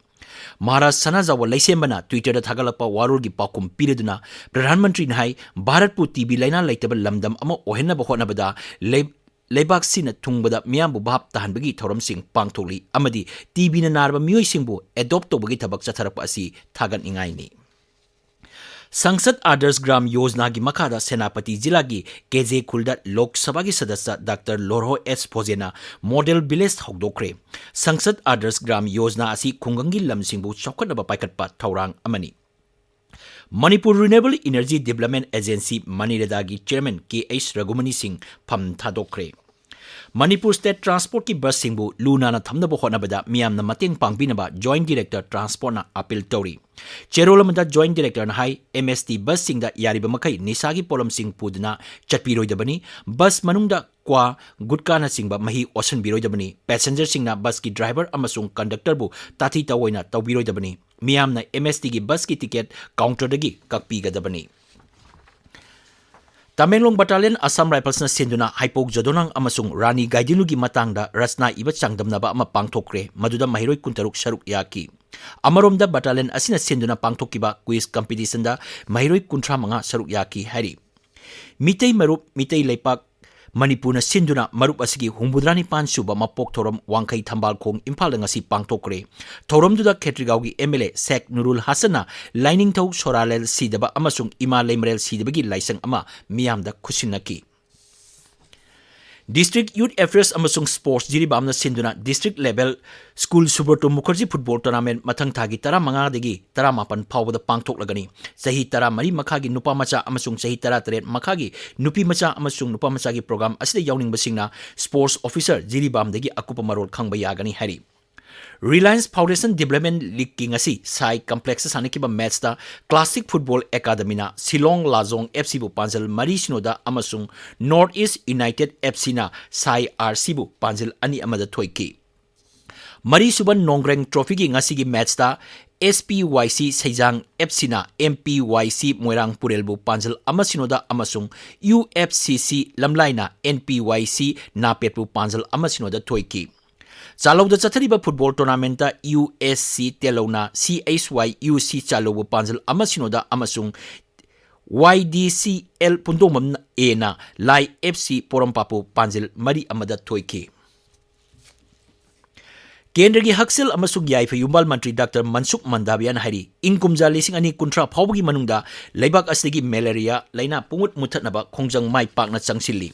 ꯃꯍꯥꯔꯥꯖ ꯁꯅꯥꯖꯥꯎꯕ ꯂꯩꯁꯦꯝꯕꯅ Twitter-ꯗ ꯊꯥꯒꯠꯂꯛꯄ ꯋꯥꯔꯣꯜꯒꯤ ꯄꯥꯎꯈꯨꯝ ꯄꯤꯔꯗꯨꯅ, ꯄ꯭ꯔꯙꯥꯟ ꯃꯟꯇ꯭ꯔꯤꯅ ꯍꯥꯏ, ꯚꯥꯔꯠꯄꯨ ꯇꯤ ꯕꯤ ꯂꯥꯏꯅꯥ ꯂꯩꯇꯕ ꯂꯝꯗꯝ ꯑꯃ ꯑꯣꯏꯍꯟꯅꯕ ꯍꯣꯠꯅꯕꯗ ꯂꯩ-, ꯂꯩꯕꯥꯛꯁꯤꯅ ꯊꯨꯡꯕꯗ ꯃꯤꯌꯥꯝꯕꯨ ꯚꯥꯞ ꯇꯥꯍꯟꯕꯒꯤ ꯊꯧꯔꯝꯁꯤꯡ ꯄꯥꯡꯊꯣꯛꯂꯤ ꯑꯃꯗꯤ ꯇꯤ ꯕꯤꯅ ꯅꯥꯔꯕ ꯃꯤꯑꯣꯏꯁꯤꯡꯕꯨ ꯑꯦꯗꯣꯞ ꯇꯧꯕꯒꯤ ꯊꯕꯛ ꯆꯠꯊꯔꯛꯄ ꯑꯁꯤ ꯊꯥꯒꯠꯅꯤꯡꯉꯥꯏꯅꯤ꯫ ꯁꯪꯁꯗ ꯑꯥꯗꯔꯁ ꯒ꯭ꯔꯥꯝ ꯌꯣꯖꯅꯥꯒꯤ ꯃꯈꯥꯗ ꯁꯦꯅꯥꯄꯇꯤ ꯖꯤꯂꯥꯒꯤ ꯀꯦꯖꯦ ꯈꯨꯜꯗ ꯂꯣꯛ ꯁꯚꯥꯒꯤ ꯁꯗꯁ꯭ꯌ ꯗꯥꯛꯇꯔ ꯂꯣꯔꯍꯣ ꯑꯦꯁ ꯐꯣꯖꯦꯅ ꯃꯣꯗꯦꯜ ꯚꯤꯂꯦꯖ ꯍꯧꯗꯣꯛꯈ꯭ꯔꯦ꯫ ꯁꯪꯁꯗ ꯑꯥꯗꯔꯁ ꯒ꯭ꯔꯥꯝ ꯌꯣꯖꯅꯥ ꯑꯁꯤ ꯈꯨꯡꯒꯪꯒꯤ ꯂꯝꯁꯤꯡꯕꯨ ꯆꯥꯎꯈꯠꯅꯕ ꯄꯥꯏꯈꯠꯄ ꯊꯧꯔꯥꯡ ꯑꯃꯅꯤ꯫ Manipur renewable energy development agency, ꯃꯅꯤꯔꯦꯗꯥꯒꯤ ꯆꯤꯌꯔꯃꯦꯟ ꯀꯦ ꯑꯩꯆ ꯔꯘꯨꯃꯅꯤ ꯁꯤꯡ ꯐꯝ ꯊꯥꯗꯣꯛꯈ꯭ꯔꯦ꯫ ꯃꯅꯤꯄꯨꯔ ꯁ꯭ꯇꯦꯠ ꯇ꯭ꯔꯥꯟꯁꯄꯣꯔꯠꯀꯤ ꯕꯁꯁꯤꯡꯕꯨ ꯂꯨ ꯅꯥꯟꯅ ꯊꯝꯅꯕ ꯍꯣꯠꯅꯕꯗ ꯃꯤꯌꯥꯝꯅ ꯃꯇꯦꯡ ꯄꯥꯡꯕꯤꯅꯕ ꯖꯣꯏꯟꯠ ꯗꯤꯔꯦꯛꯇꯔ ꯇ꯭ꯔꯥꯟꯁꯄꯣꯔꯠꯅ ꯑꯥꯄꯤꯜ ꯇꯧꯔꯤ꯫ ꯆꯦꯔꯣꯜ ꯑꯃꯗ ꯖꯣꯏꯟꯠ ꯗꯤꯔꯦꯛꯇꯔꯅ ꯍꯥꯏ, ꯑꯦꯝ ꯑꯦꯁ ꯇꯤ ꯕꯁꯁꯤꯡꯗ ꯌꯥꯔꯤꯕ ꯃꯈꯩ ꯅꯤꯁꯥꯒꯤ ꯄꯣꯠꯂꯝꯁꯤꯡ ꯄꯨꯗꯨꯅ ꯆꯠꯄꯤꯔꯣꯏꯗꯕꯅꯤ꯫ ꯕꯁ ꯃꯅꯨꯡꯗ ꯀ꯭ꯋꯥ, ꯒꯨꯠꯀꯥꯅꯆꯤꯡꯕ ꯃꯍꯤ ꯑꯣꯠꯁꯤꯟꯕꯤꯔꯣꯏꯗꯕꯅꯤ꯫ ꯄꯦꯁꯦꯟꯖꯔꯁꯤꯡꯅ ꯕꯁꯀꯤ ꯗ꯭ꯔꯥꯏꯚꯔ ꯑꯃꯁꯨꯡ ꯀꯟꯗꯛꯇꯔꯕꯨ ꯇꯥꯊꯤ ꯇꯥꯑꯣꯏꯅ ꯇꯧꯕꯤꯔꯣꯏꯗꯕꯅꯤ꯫ ꯃꯤꯌꯥꯝꯅ ꯑꯦꯝ ꯑꯦꯁ ꯇꯤꯒꯤ ꯕꯁꯀꯤ ꯇꯤꯀꯦꯠ ꯀꯥꯎꯟꯇꯔꯗꯒꯤ ꯀꯛꯄꯤꯒꯗꯕꯅꯤ꯫ ꯇꯃꯦꯡꯂꯣꯡ Battalion Assam Riflesꯅ ꯁꯤꯟꯗꯨꯅ ꯍꯩꯄꯧ ꯖꯥꯗꯣꯅꯥꯡ ꯑꯃꯁꯨꯡ ꯔꯥꯅꯤ ꯒꯥꯏꯗꯤꯟꯂꯨꯒꯤ ꯃꯇꯥꯡꯗ ꯔꯆꯅꯥ ꯏꯕ ꯆꯥꯡꯗꯝꯅꯕ ꯑꯃ ꯄꯥꯡꯊꯣꯛꯈ꯭ꯔꯦ, ꯃꯗꯨꯗ ꯃꯍꯩꯔꯣꯏ ꯀꯨꯟꯇꯔꯨꯛ ꯁꯔꯨꯛ ꯌꯥꯈꯤ꯫ ꯑꯃꯔꯣꯝꯗ, Battalion ꯑꯁꯤꯅ ꯁꯤꯟꯗꯨꯅ ꯄꯥꯡꯊꯣꯛꯈꯤꯕ quiz competitionꯗ ꯃꯍꯩꯔꯣꯏ ꯀꯨꯟꯊ꯭ꯔꯥ ꯃꯉꯥ ꯁꯔꯨꯛ ꯌꯥꯈꯤ ꯍꯥꯏꯔꯤ꯫ ꯃꯤꯇꯩ ꯃꯔꯨꯞ, ꯃꯤꯇꯩ ꯂꯩꯄꯥꯛ ꯃꯅꯤꯄꯨꯔꯅ ꯁꯤꯟꯗꯨꯅ ꯃꯔꯨꯞ ꯑꯁꯤꯒꯤ ꯍꯨꯝꯐꯨꯇꯔꯥ ꯅꯤꯄꯥꯟ ꯁꯨꯕ ꯃꯄꯣꯛ ꯊꯧꯔꯝ ꯋꯥꯡꯈꯩ ꯊꯝꯕꯥꯜꯈꯣꯡ ꯏꯝꯐꯥꯜꯗ ꯉꯁꯤ ꯄꯥꯡꯊꯣꯛꯈ꯭ꯔꯦ꯫ ꯊꯧꯔꯝꯗꯨꯗ ꯈꯦꯇ꯭ꯔꯤꯒꯥꯎꯒꯤ MLA ꯁꯦꯛ ꯅꯨꯔꯨꯜ ꯍꯁꯟꯅ ꯂꯥꯏꯅꯤꯡꯊꯧ ꯁꯣꯔꯥꯂꯦꯜ ꯁꯤꯗꯕ ꯑꯃꯁꯨꯡ ꯏꯃꯥ ꯂꯩꯃꯔꯦꯜ ꯁꯤꯗꯕꯒꯤ ꯂꯥꯏꯁꯪ ꯑꯃ ꯃꯤꯌꯥꯝꯗ ꯈꯨꯠꯁꯤꯟꯅꯈꯤ꯫ District Youth Affairs ꯑꯃꯁꯨꯡ Sports ꯖꯤꯔꯤꯕꯥꯝꯅ ꯁꯤꯟꯗꯨꯅ district level school Subroto Mukherjee football tournament ꯃꯊꯪ ꯊꯥꯒꯤ ꯇꯔꯥꯃꯉꯥꯗꯒꯤ ꯇꯔꯥꯃꯥꯄꯟ ꯐꯥꯎꯕꯗ ꯄꯥꯡꯊꯣꯛꯂꯒꯅꯤ꯫ ꯆꯍꯤ ꯇꯔꯥꯃꯔꯤ ꯃꯈꯥꯒꯤ ꯅꯨꯄꯥ ꯃꯆꯥ ꯑꯃꯁꯨꯡ ꯆꯍꯤ ꯇꯔꯥꯇꯔꯦꯠ ꯃꯈꯥꯒꯤ ꯅꯨꯄꯤ ꯃꯆꯥ ꯑꯃꯁꯨꯡ ꯅꯨꯄꯥ ꯃꯆꯥꯒꯤ program ꯑꯁꯤꯗ ꯌꯥꯎꯅꯤꯡꯕꯁꯤꯡꯅ sports officer ꯖꯤꯔꯤꯕꯥꯝꯗꯒꯤ ꯑꯀꯨꯞꯄ ꯃꯔꯣꯜ ꯈꯪꯕ ꯌꯥꯒꯅꯤ ꯍꯥꯏꯔꯤ꯫ Reliance Foundation Development Leagueꯀꯤ ꯉꯁꯤ ꯁꯥꯏ complexꯇ ꯁꯥꯟꯅꯈꯤꯕ matchꯇ Classic Football Academyꯅ Shillong Lajong FCꯕꯨ ꯄꯥꯟꯖꯜ ꯃꯔꯤ ꯁꯤꯅꯣꯗ ꯑꯃꯁꯨꯡ North East United FCꯅ ꯁꯥꯏ RCꯕꯨ ꯄꯥꯟꯖꯜ ꯑꯅꯤ ꯑꯃꯗ ꯊꯣꯏꯈꯤ꯫ ꯃꯔꯤꯁꯨꯕ Nongreng Trophyꯒꯤ ꯉꯁꯤꯒꯤ matchꯇ SPYC ꯁꯩꯖꯥꯡ FCꯅ MPYC ꯃꯣꯏꯔꯥꯡ ꯄꯨꯔꯦꯜꯕꯨ ꯄꯥꯟꯖꯜ ꯑꯃ ꯁꯤꯅꯣꯗ ꯑꯃꯁꯨꯡ UFCC ꯂꯝꯂꯥꯏꯅ NPYC ꯅꯥꯄꯦꯠꯄꯨ ꯄꯥꯟꯖꯜ ꯑꯃ ꯁꯤꯅꯣꯗ ꯊꯣꯏꯈꯤ꯫ ꯆꯥꯂꯧꯗ ꯆꯠꯊꯔꯤꯕ football tournamentꯇ USC ꯇꯦꯂꯧꯅ CHYUC ꯆꯥꯂꯧꯕꯨ ꯄꯥꯟꯖꯜ ꯑꯃ ꯁꯤꯅꯣꯗ ꯑꯃꯁꯨꯡ YDCL ꯄꯨꯟꯗꯣꯡꯕꯝ Aꯅ ꯂꯥꯏ FC ꯄꯣꯔꯣꯝꯄꯥꯠꯄꯨ ꯄꯥꯟꯖꯤꯜ ꯃꯔꯤ ꯑꯃꯗ ꯊꯣꯏꯈꯤ꯫ ꯀꯦꯟꯗ꯭ꯔꯒꯤ ꯍꯛꯁꯦꯜ ꯑꯃꯁꯨꯡ ꯌꯥꯏꯐ ꯌꯨꯝꯕꯥꯜ ꯃꯟꯇ꯭ꯔꯤ ꯗꯥꯛꯇꯔ ꯃꯟꯁꯨꯈ ꯃꯟꯗꯥꯕꯤꯌꯥꯅ ꯍꯥꯏꯔꯤ, ꯏꯪ ꯀꯨꯝꯖꯥ ꯂꯤꯁꯤꯡ ꯑꯅꯤ ꯀꯨꯟꯊ꯭ꯔꯥ ꯐꯥꯎꯕꯒꯤ ꯃꯅꯨꯡꯗ ꯂꯩꯕꯥꯛ ꯑꯁꯤꯗꯒꯤ malaria ꯂꯥꯏꯅꯥ ꯄꯨꯡꯃꯨꯠ ꯃꯨꯠꯊꯠꯅꯕ ꯈꯣꯡꯖꯪ ꯃꯥꯏ ꯄꯥꯛꯅ ꯆꯪꯁꯤꯜꯂꯤ꯫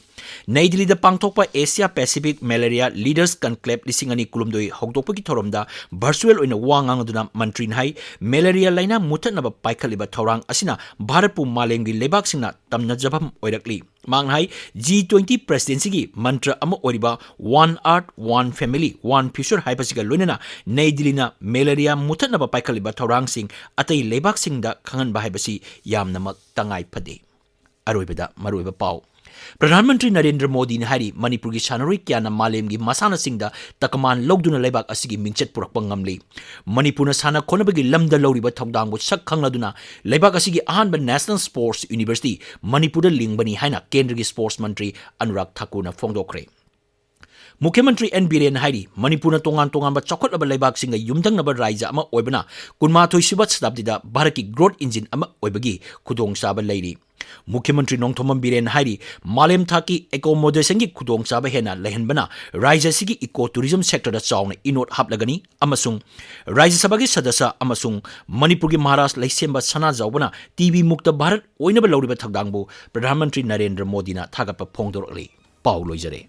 ꯅꯩ ꯗꯤꯜꯂꯤꯗ ꯄꯥꯡꯊꯣꯛꯄ Asia Pacific Malaria Leaders Conclave ꯂꯤꯁꯤꯡ ꯑꯅꯤ ꯀꯨꯟꯍꯨꯝꯗꯣꯏ ꯍꯧꯗꯣꯛꯄꯒꯤ ꯊꯧꯔꯝꯗ virtual ꯑꯣꯏꯅ ꯋꯥ ꯉꯥꯡꯗꯨꯅ ꯃꯟꯇ꯭ꯔꯤꯅ ꯍꯥꯏ, malaria ꯂꯥꯏꯅꯥ ꯃꯨꯠꯊꯠꯅꯕ ꯄꯥꯏꯈꯠꯂꯤꯕ ꯊꯧꯔꯥꯡ ꯑꯁꯤꯅ ꯚꯥꯔꯠꯄꯨ ꯃꯥꯂꯦꯝꯒꯤ ꯂꯩꯕꯥꯛꯁꯤꯡꯅ ꯇꯝꯅꯖꯐꯝ ꯑꯣꯏꯔꯛꯂꯤ꯫ ꯃꯍꯥꯛꯅ ꯍꯥꯏ, G twenty presidencyꯒꯤ ꯃꯟꯇ꯭ꯔ ꯑꯃ ꯑꯣꯏꯔꯤꯕ One Earth, One Family, One Future ꯍꯥꯏꯕꯁꯤꯒ ꯂꯣꯏꯅꯅ ꯅꯩ ꯗꯤꯜꯂꯤꯅ malaria ꯃꯨꯠꯊꯠꯅꯕ ꯄꯥꯏꯈꯠꯂꯤꯕ ꯊꯧꯔꯥꯡꯁꯤꯡ ꯑꯇꯩ ꯂꯩꯕꯥꯛꯁꯤꯡꯗ ꯈꯪꯍꯟꯕ ꯍꯥꯏꯕꯁꯤ ꯌꯥꯝꯅꯃꯛ ꯇꯉꯥꯏ ꯐꯗꯦ꯫ ꯑꯔꯣꯏꯕꯗ ꯃꯔꯨꯑꯣꯏꯕ ꯄꯥꯎ꯫ ꯄ꯭ꯔꯙꯥꯟ ꯃꯟꯇ꯭ꯔꯤ ꯅꯔꯦꯟꯗ꯭ꯔ ꯃꯣꯗꯤꯅ ꯍꯥꯏꯔꯤ, ꯃꯅꯤꯄꯨꯔꯒꯤ ꯁꯥꯟꯅꯔꯣꯏ ꯀꯌꯥꯅ ꯃꯥꯂꯦꯝꯒꯤ ꯃꯁꯥꯟꯅꯁꯤꯡꯗ ꯇꯀꯃꯥꯟ ꯂꯧꯗꯨꯅ ꯂꯩꯕꯥꯛ ꯑꯁꯤꯒꯤ ꯃꯤꯡꯆꯠ ꯄꯨꯔꯛꯄ ꯉꯝꯂꯤ꯫ ꯃꯅꯤꯄꯨꯔꯅ ꯁꯥꯟꯅ ꯈꯣꯠꯅꯕꯒꯤ ꯂꯝꯗ ꯂꯧꯔꯤꯕ ꯊꯧꯗꯥꯡꯕꯨ ꯁꯛ ꯈꯪꯂꯗꯨꯅ ꯂꯩꯕꯥꯛ ꯑꯁꯤꯒꯤ ꯑꯍꯥꯟꯕ National Sports University ꯃꯅꯤꯄꯨꯔꯗ ꯂꯤꯡꯕꯅꯤ ꯍꯥꯏꯅ ꯀꯦꯟꯗ꯭ꯔꯒꯤ sports ꯃꯟꯇ꯭ꯔꯤ ꯑꯅꯨꯔꯥꯒ ꯊꯥꯀꯨꯔꯅ ꯐꯣꯡꯗꯣꯛꯈ꯭ꯔꯦ꯫ ꯃꯨꯈ꯭ꯌ ꯃꯟꯇ꯭ꯔꯤ ꯑꯦꯟ ꯕꯤꯔꯦꯟꯅ ꯍꯥꯏꯔꯤ, ꯃꯅꯤꯄꯨꯔꯅ ꯇꯣꯉꯥꯟ ꯇꯣꯉꯥꯟꯕ ꯆꯥꯎꯈꯠꯂꯕ ꯂꯩꯕꯥꯛꯁꯤꯡꯒ ꯌꯨꯝꯊꯪꯅꯕ ꯔꯥꯖ꯭ꯌ ꯑꯃ ꯑꯣꯏꯕꯅ ꯀꯨꯟꯃꯥꯊꯣꯏ ꯁꯨꯕ ꯁꯇꯥꯕꯗꯤꯗ ꯚꯥꯔꯠꯀꯤ growth engine ꯑꯃ ꯑꯣꯏꯕꯒꯤ ꯈꯨꯗꯣꯡꯆꯥꯕ ꯂꯩꯔꯤ꯫ ꯃꯨꯈ꯭ꯌ ꯃꯟꯇ꯭ꯔꯤ ꯅꯣꯡꯊꯣꯝꯕꯝ ꯕꯤꯔꯦꯟꯅ ꯍꯥꯏꯔꯤ, ꯃꯥꯂꯦꯝ ꯊꯥꯛꯀꯤ accommodation ꯒꯤ ꯈꯨꯗꯣꯡꯆꯥꯕ ꯍꯦꯟꯅ ꯂꯩꯍꯟꯕꯅ ꯔꯥꯖ꯭ꯌ ꯑꯁꯤꯒꯤ eco tourism sector ꯗ ꯆꯥꯎꯅ ꯏꯅꯣꯠ ꯍꯥꯞꯂꯒꯅꯤ ꯑꯃꯁꯨꯡ ꯔꯥꯖ꯭ꯌ ꯁꯚꯥꯒꯤ ꯁꯗꯁ꯭ꯌ ꯑꯃꯁꯨꯡ ꯃꯅꯤꯄꯨꯔꯒꯤ ꯃꯍꯥꯔꯥꯖ ꯂꯩꯁꯦꯝꯕ ꯁꯅꯥꯖꯥꯎꯕꯅ ꯇꯤ ꯕꯤ ꯃꯨꯛꯇ ꯚꯥꯔꯠ ꯑꯣꯏꯅꯕ ꯂꯧꯔꯤꯕ ꯊꯧꯗꯥꯡꯕꯨ ꯄ꯭ꯔꯙꯥꯟ ꯃꯟꯇ꯭ꯔꯤ ꯅꯔꯦꯟꯗ꯭ꯔ ꯃꯣꯗꯤꯅ ꯊꯥꯒꯠꯄ ꯐꯣꯡꯗꯣꯔꯛꯂꯤ꯫ ꯄꯥꯎ ꯂꯣꯏꯖꯔꯦ꯫